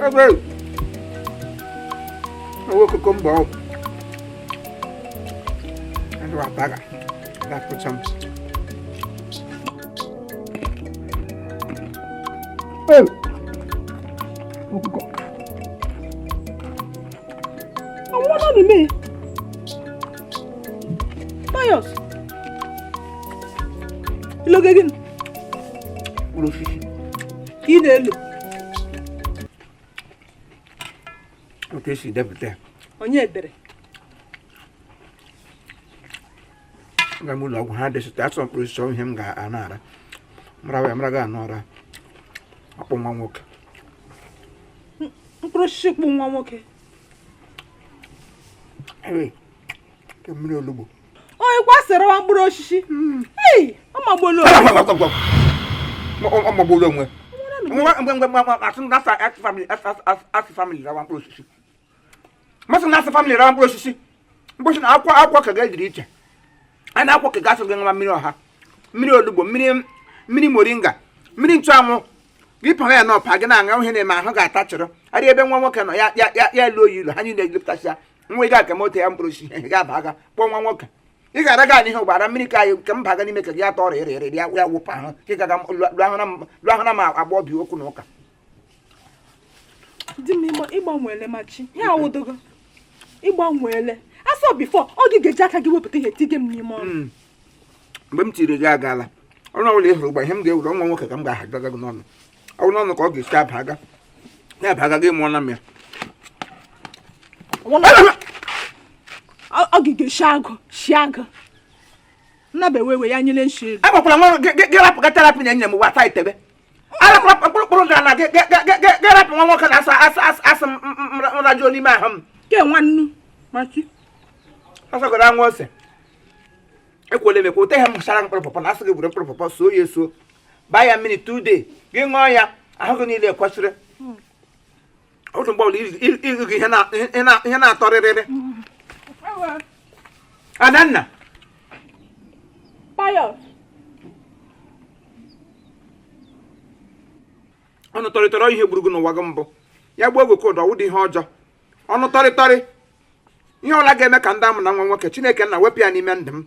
Ebe owo cucumber ọ. Ndụ abaga. That put some. Hey! Ọkụkọ. Anwụọla n'ume. Pius. Iloge gịnị? Mkpụrụ osisi. Ka ị na-elo. Otu esi depụta ya. Onye dere? Aga m ụlọ ọgwụ ha desịta asọ mkpụrụ osisi ihe m ga-ana ara. Mara ya mara ga anọ ara. Akpụ nwa nwoke. Mkpụrụ osisi kpụ nwa nwoke. Ee, ke mmiri olugbo. Onye kwasịrịwa mkpụrụ osisi. Ei, ọ magbuola onwe. Ọ magbuola onwe. Asị family rawa mkpụrụ osisi. Masị na asị family rawa mkpụrụ osisi. Mkpụrụ na akwụkwọ akwụkwọ ka ga-ejiri iche. A na-akwọ ka gasị gị nwa mmiri ọha. Mmiri olugbo, mmiri mmiri moringa, mmiri nchụanwụ. Gị para ya n'ọpa gị na-aṅụ ihe na-eme ahụ ga-atachịrị. Arị ebe nwa nwoke nọ ya ya ya ya elu oyi ilu ha niile ejupụtasịa. Nwa ị ga-aka moto ya mkpụrụ osisi ị ga-aba aga kpọọ nwa nwoke. Ị ga-ara gaa n'ihe ụgbara mmiri ka anyị ka m baga n'ime ka gị atọ ọrịa ịrị ịrị ya ya wụpụ ahụ ka ị gaga lụọ ahụ na ma agba ọbịa okwu na ụka. Di m ịgbanweele machi. Ya awụdogo. Ịgbanweele. Asọ before ọ gị ga-eji aka gị wepụta ihe tige m n'ime ọnụ. Mgbe m tiri gị agaala ọnụ ọbụla ị hụrụ ugbu a ihe m ga-ewere nwa nwoke ka m ga-ahagaga gị n'ọnụ. Ọ bụ n'ọnụ ka ọ ga-esi aba aga. Ya aba aga gị mụọla m ya. Ọ gị ga-eshi agụ shi agụ. Nnaba ewewe ya nyere nshi elu. Agbakwala nwa gị rapụ ga therapy na enye m ụwa taa itebe. Arapụla mkpụrụ mkpụrụ gara na gị rapụ nwa nwoke na asa asa asa asa nrajuo n'ime ahụ m. Ke nwannu machi. Asagoro anwụ ose. Ekwela m ekwe ote ihe m hụchara mkpụrụ pọpọ na asị gị gwere mkpụrụ pọpọ soo ya eso. Baa ya mmiri two day gị ṅụọ ya ahụ gị niile ekwesịrị. Otu mgbe ọbụla iri gị ihe na-atọ rịrịrị. Adanna. Pius. Ọnụ tọrịtọrọ ihe gburu gị n'ụwa gị mbụ. Ya gbuo gị kụdọ wụdị ihe ọjọọ. Ọnụ tọrịtọrị. Ihe ọla ga-eme ka ndị amụ na nwa nwoke Chineke nna wepụ ya n'ime ndụ m.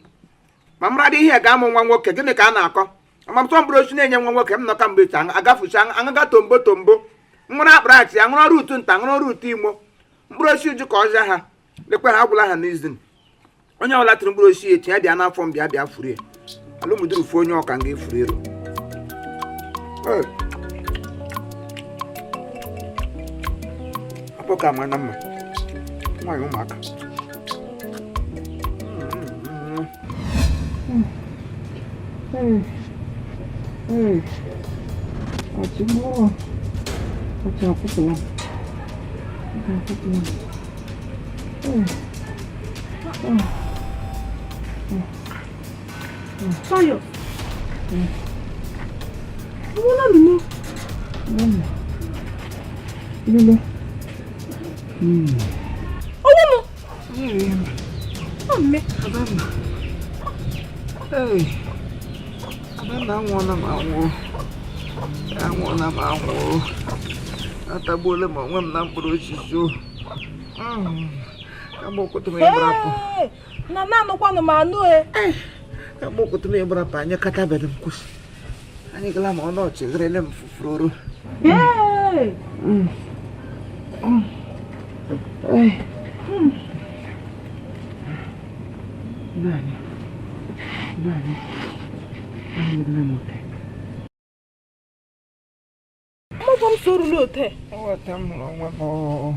Ma m radị ihe ga-amụ nwa nwoke gịnị ka a na-akọ? Amamtọ mkpụrụ osisi na-enye nwa nwoke m nọ ka mgbe echi agafuchi aṅụga tombo tombo. Nwụrụ akpara achị aṅụrụ ọrụ utu nta aṅụrụ ọrụ utu imo. Mkpụrụ osisi uju ka ọzọ ha lekwe ha agwụla ha n'izin. Onye ọbụla tụrụ mkpụrụ osisi echi ya bịa n'afọ m bịa bịa furu ya. Alụmduru fuo onye ọka nga efuru ero. Akpọ ka ama na mma. Nwaanyị ụmụaka. Pius. Anwụọla n'ume. Ọnwụ m. Ọ mme. Ee, Adanna anwụọla m anwụ. Anwụọla m anwụ. Atagbuola m onwe m na mkpụrụ osisi o. Kama okwute m ịgbarapụ. Na na-anụkwanụ m anụ e. Kama okwute m ịgbarapụ anyị katabeghị m kwụsị. Anyị gala ma ọnụ ọchị gịrịle m fufururu. Ee. Naanị. Naanị. Naanị m ote. Mụbụ m sorula ote. Ote m hụrụ onwe m oo.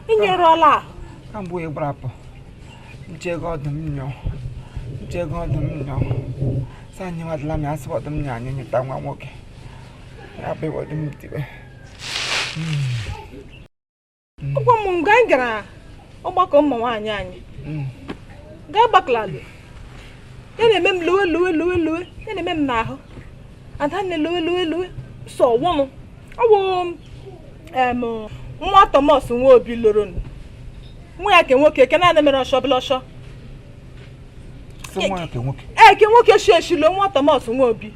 Inyerụọla ahụ. Kamgbe ịgbarapụ. Nchego ọdụ m nyọ. Nchego ọdụ m nyọ. Sị anyị nwadịla m ya asị ọdụ m nyọ anyị nyeta nwa nwoke. Ya bụ ọdụ m tibe. Ụgwọ m mgbe anyị gara ọgbakọ ụmụ nwaanyị anyị. Gaa gbakọlalụ. Ya na-eme m lowe lowe lowe lowe. Ya na-eme m n'ahụ. Adanne lowe lowe lowe. Sọ ọwụ m. Ọ wụ nwa Thomas Nwobi loro nụ. Nwa ya ke nwoke ke naanị mere ọsọ bụla ọsọ. Sị nwa ya ke nwoke. Ee, ke nwoke shi eshilo nwa Thomas Nwobi.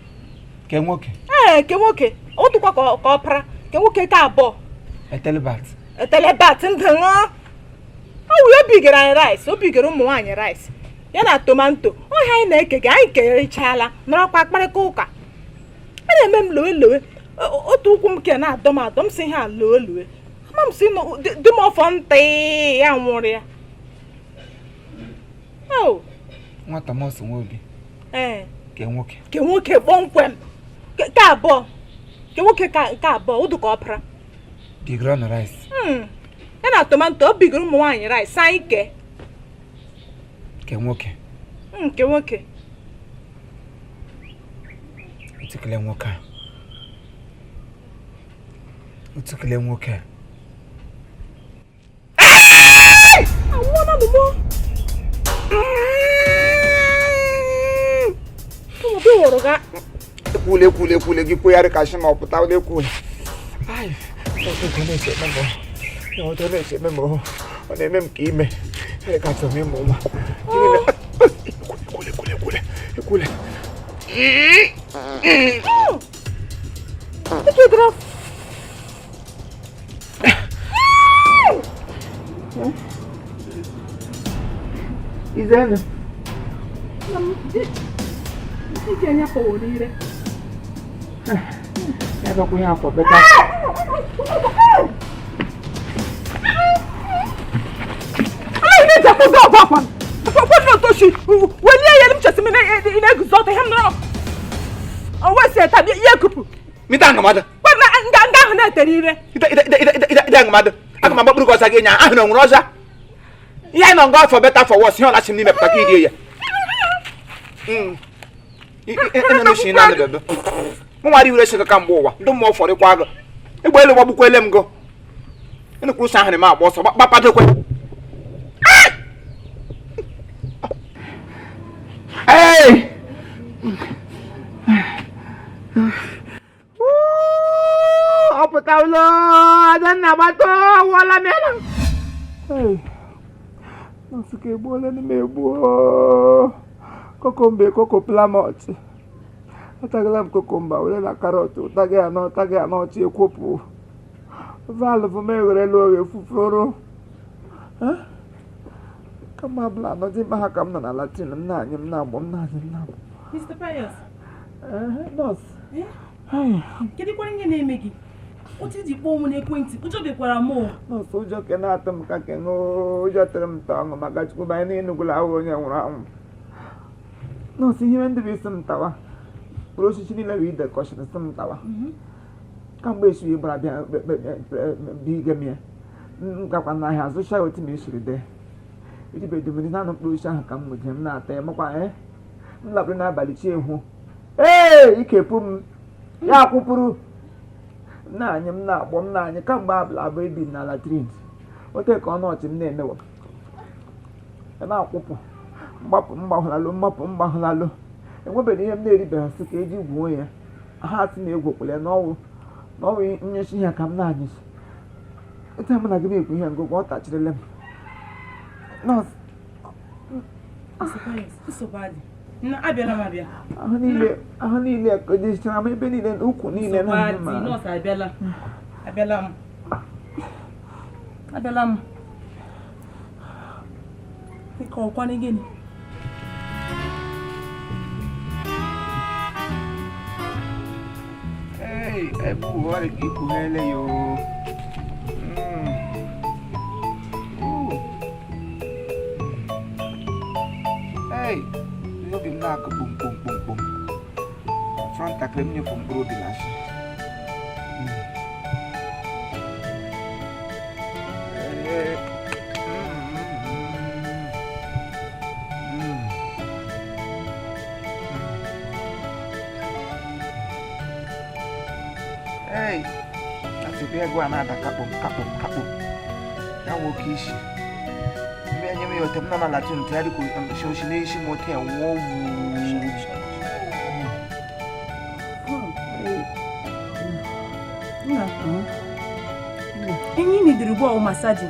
Ke nwoke. Ee, ke nwoke. Ọ tụkwa ka ọ para. Ke nwoke ka abụọ. Etelebat. Etelebat ndụ ṅụọ. Ọ wụ ya bigara anyị rice, o bigara ụmụ nwaanyị rice ya na tomato. Ọhịa anyị na-eke gị, anyị kerichala, nọrọkwa kparịta ụka. A na-eme m lowe lowe, otu ụkwụ m ke na-adọ m adọ m, si ihe a lowe lowe, ama m si dị m ọfọ ntị ya nwụrụ ya. Nwata m ọsọ nwa obi. Ee. Ke nwoke. Ke nwoke kpọmkwem. Ke abụọ. Ke nwoke ka abụọ, ụdụ ka ọ para. Bigara na rice. Ya na tomato, o bigara ụmụ nwaanyị rice, anyị ke. Ke nwoke. Ke nwoke. Otukele nwoke a. Otukele nwoke a. Anwụọla m mụ. Ụmụ gị wụrụ ga. Ekwule ekwule ekwule gị kwegharị ka shi ma ọ pụta ụlọ ekwule. Ai, ọtụtụ na-eche eme m. Ọtụtụ na-eche eme m. Ọ na-eme m ka ime. Ka achọrọ m ịmụ nwa. Ekwule ekwule ekwule ekwule. Ike. Izenu. Ike anya kpọworo ire. Ya bakwa ihe afọ beta. Anaghị na-eji akwụkwọ ọgwụ akwa. Akwụkwọ n'otoshi welie ya m chesi m ị na-eguzo ọtọ ihe m nọrọ. Onwe si eta ya ekupu. Mita angamada. Nga nga ahụ na-etere ire. Ida ida ida ida ida ida angamada. Aga m agbakpụrụ gị ọsa gị nya ahụ na onwere ọza. Ihe anyị nọ nga afọ beta for worse ihe ọlachi m n'ime pụta ka irie ya. Ịnọ n'oshi na bebe. Mụ nwara iwere sị ka mgbe ụwa ndị mmụọ fọrịkwa gị. Egbe elu gbagbukwele m gụ. Ịnụkwuru sị ahụ na m agba ọsọ gbapadokwe. Hey! Ọ pụtawụla Adanna gbata ọwụọla m ya. Nọọsụ ka egbuola m egbuo. Kokombe koko plamọt. Atagala m kokomba were na karọt ụtaghị ya n'ọtaghị ya n'ọchị ekwopụ. Valvụ m egherela oghe fufuru. Kama abụla anọdụ ime ha ka m nọ na latin m na-anyụ m na-agbọ m na-anyụ m na-agbọ. Mr. Pius. Nọọsụ. Kedu kwa ihe na-eme gị? Otu iji kpọọ m n'ekwentị, ụjọ bịakwara m o. Nọọsụ, ụjọ ke na-atụ m ka ke ṅụọ ụjọ tụrụ m ta ọṅụ maka Chukwu banye n'Enugwu ahụ onye nwụrụ anwụ. Nọọsụ, ihe ndị bụ isi m tawa. Mkpụrụ osisi niile bụ ide kọshịrị sị m tawa. Kamgbe esiri gbara bịa bịa m ya. M gakwa n'ahịa zụcha otu m esiri dee. Ejibedu m naanị mkpụrụ osisi ahụ ka m nwụjere m na-ata ya makwa m lakpụrụ n'abalị chi ehu. Ee, ikepụ m ya akwụpụrụ na-anyị m na-agbọ m na-anyị kamgbe abụla abụ ebi na latrin ote ka ọnụ ọchị m na-emewa na-akwụpụ mgbapụ mgbahụlalụ mgbapụ mgbahụlalụ enwebeghị ihe m na-eribeghị sị ka eji gwuo ya ha sị na egwokwele n'ọnwụ n'ọnwụ nyechi ya ka m na-anyịchi etu mụ na gị na-ekwu ihe ngụgụ ọ tachirila m nọọsụ. Abịala m abịa. Ahụ niile ekojechara m ebe niile ukwu niile na nọọsụ abịala. Abịala m. Abịala m. Dịka ọkwanụ gịnị? Ei, ebe ụwa ka ikpughere ya o. Ei, obi m na-akụ kpom kpom kpom kpom. Fọrọ ntakịrị m nyefụ mkpụrụ obi na asị. Ei, asịkwa ego a na-ada kakpom kakpom kakpom. Ya nwoke isi. Mgbe enye m ya ote m nọ na latin tụgharị ka oshi n'isi m ote nwụọ Ihe ị nidiri ugbu a wụ masaji.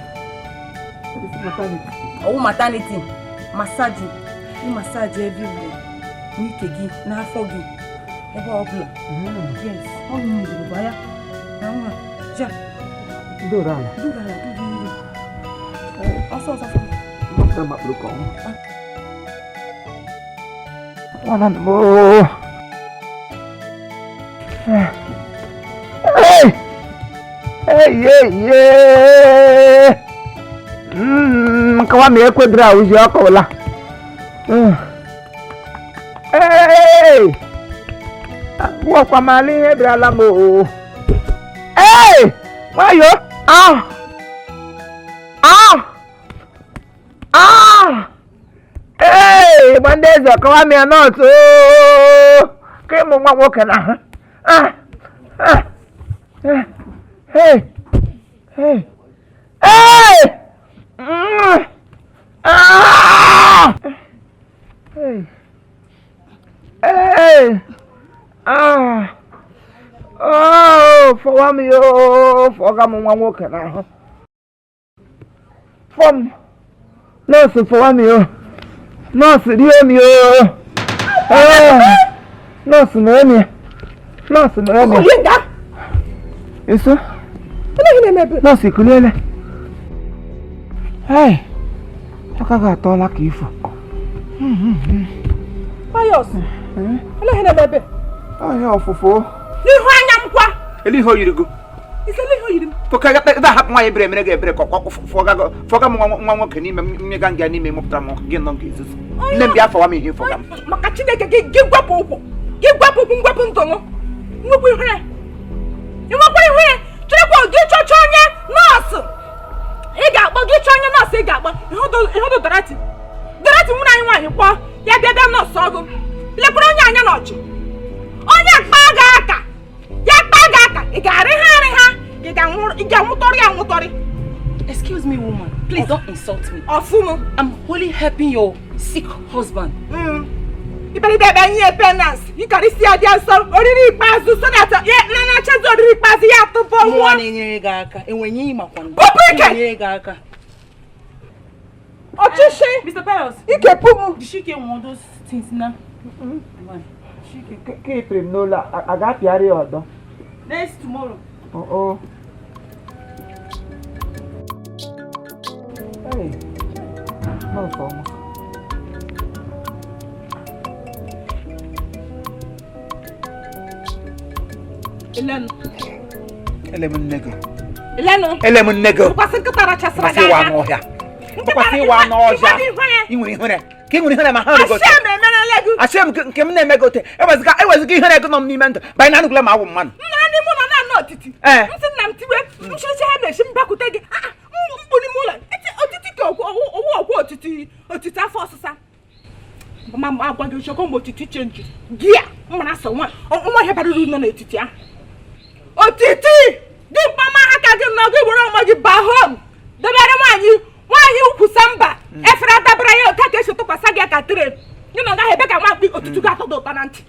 Ọwụ maternity. Masaji. Ị masaji everywhere. N'ike gị, n'afọ gị, ebe ọbụla. Yes, ọ nidiri ugbu a ya. Na nwa, ja. Ndoro ala. Duru ala, duru iru. Ọsọ ọsọ ọsọ. Mapụtara makpụrụ ka ọnwụ. Nwana m ooo. Hey! Hey, hey, hey! Nkawa m ekwedoro awụzi ọkụla. Hey! Wọkwa m ala ihe bịarala m oo. Hey! Nwayọ! Ah! Ah! Ah! Ee, gba ndị eze kọwa m ya nọọsụ ooo. Ka ịmụ nwa nwoke na ahụ. Ah! Ah! Eh! Hey! Hey! Hey! Mm! Ah! Hey! Hey! Ah! Oh, fọwa m ya ooo, fọga m nwa nwoke n'ahụ. Fọ m. Nọọsụ fọwa m ya. Nọọsụ rie m ya. Ah! Nọọsụ mere m ya. Nọọsụ mere m ya. Kulie nga. Eso. Ele ihe na-eme ebe. Nọọsụ ekuliele. Hey! Aka gị atọọla ka ifo. Pius. Ele ihe na-eme ebe. Ọhịa ọfụfụ. N'ihu anya m kwa. Ele ihe o yiri gị. Isele ihe o yiri m. Foka ga ebe hapụ nwaanyị ebere emere gị ebere ka ọkwa fọga m nwa nwoke n'ime m mmega nga n'ime mụpụtara m gị nọ nke izuzu. Nne m bịa fọwa m ihe fọga m. Maka Chineke gị gị gwepụ ụkwụ. Gị gwepụ ụkwụ ngwepụ ndụ m. Nwekwa ihere. Nwekwa ihere. Cherekwa gị chọcha onye nọọsụ. Ị ga-akpọ gị chọọ onye nọọsụ ị ga-akpọ. Ihudu Dorothy. Dorothy nwụrụ anyị nwaanyị kpọọ ya bịa bịa nọọsụ ọgụ. Lekwara onye anya n'ọchị. Onye kpaa gị aka. Ya kpaa gị aka. Ị ga-arị ha arị ha. Ị ga-anwụtọrị anwụtọrị. Excuse me, woman. Please don't insult me. Ọfụmụ. I'm only helping your sick husband. Iberibe ebe nye penance. Ịkarịsị ya dị nsọ oriri ikpeazụ so that ya na na-achezi oriri ikpeazụ ya atụpọ Nwa nwụọ. na-enyere gị aka. Enwenye ịmakwa. Pụpụ ike! Na-enyere gị aka. Ọchịchị. Mr. Pius, Ikepụ m. Jishike want those things now. Ka ịpịrị m n'ụlọ a ga-apịarị ya ọdọ. Next tomorrow. Oo. Hey, nọọsụ ọma. Elenụ. Ele m nne gị. Elenụ. Ele m nne gị. Tụkwasị nkịta rachasịrị Tụkwasị ịwa anụ ọhịa. Tụkwasị ịwa anụ ọhịa. Ị nwere ihere. Ka ị nwere ihere ma ha rụgote. Asị m emerela gị. Asị m nke m na-eme gị ote. Eweziga ihere gị nọ m n'ime ndụ. Banye na anụgụla m awụ mmadụ. M nọrọ n'ime ụlọ na-anọ otiti. Ee. M sị nna m tiwe nchịrịchị ha na-esi m bịakwute gị. Ah, mkpu n'ime ụlọ. Otiti ka owu ọkwụ otiti otiti afọ ọsịsa. Ma m agwa gị eziokwu mgbe otiti chenji. Gị a m mara sọ nwa nwa ihe bara uru nọ n'etiti ahụ. Otiti dị mkpama aka gị nọ gị were onwe gị baa home. Debere nwaanyị nwaanyị kwusa mba efere adabara ya otu ka esi tụkwasị gị aka tire. Gị na ọ gaghị ebe ka nwa mkpi otutu gị atọ dị ụtọ na ntị.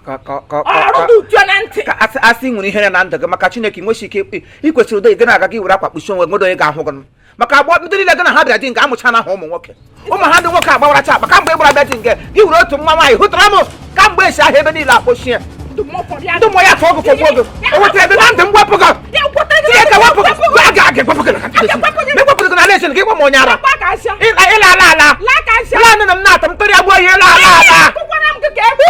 Ọrụ dị ụtọ na ntị. Ka asị nwere ihere na ndụ gị maka Chineke nwesi ike ị kwesịrị ụdọ ị na-aga gị were akwa kpuchi onwe nwedo onye ga-ahụ gị maka agbọ ndị niile gị na ha bịara di nga amụcha na ha ụmụ nwoke ụmụ ha ndị nwoke agbawaracha akpa kamgbe ị gbara bịa di nga gị were otu nwa nwaanyị hụtara m kamgbe esi ahịa ebe niile akpọchie Ndụ mmụọ fọrọ ya. ndị mmụọ ya fọọ gị fọgbuo gị o wetara ebe na ndụ m wepụ gị Ya kwetara gị Chineke wepụ gị wepụ gị. ga aga ewepụ gị na Aga-ewepụ gị. ewepụ gị na ala esi gị gwa m onye ara Kwa ka asịa. Ịla ala ala Laa ka asịa. ịla nne m na-ata m tụrụ ya gbuo ya ịla ala ala Akụkwara m gị ka ebe.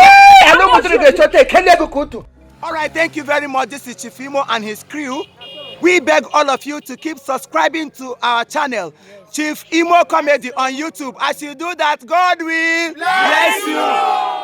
ala ụmụtụrụ ga-echote ekele gị ka utu. All right, thank you very much. This is Chief Imo and his crew. We beg all of you to keep subscribing to our channel, Chief Imo Comedy on YouTube. As you do that, God will bless you.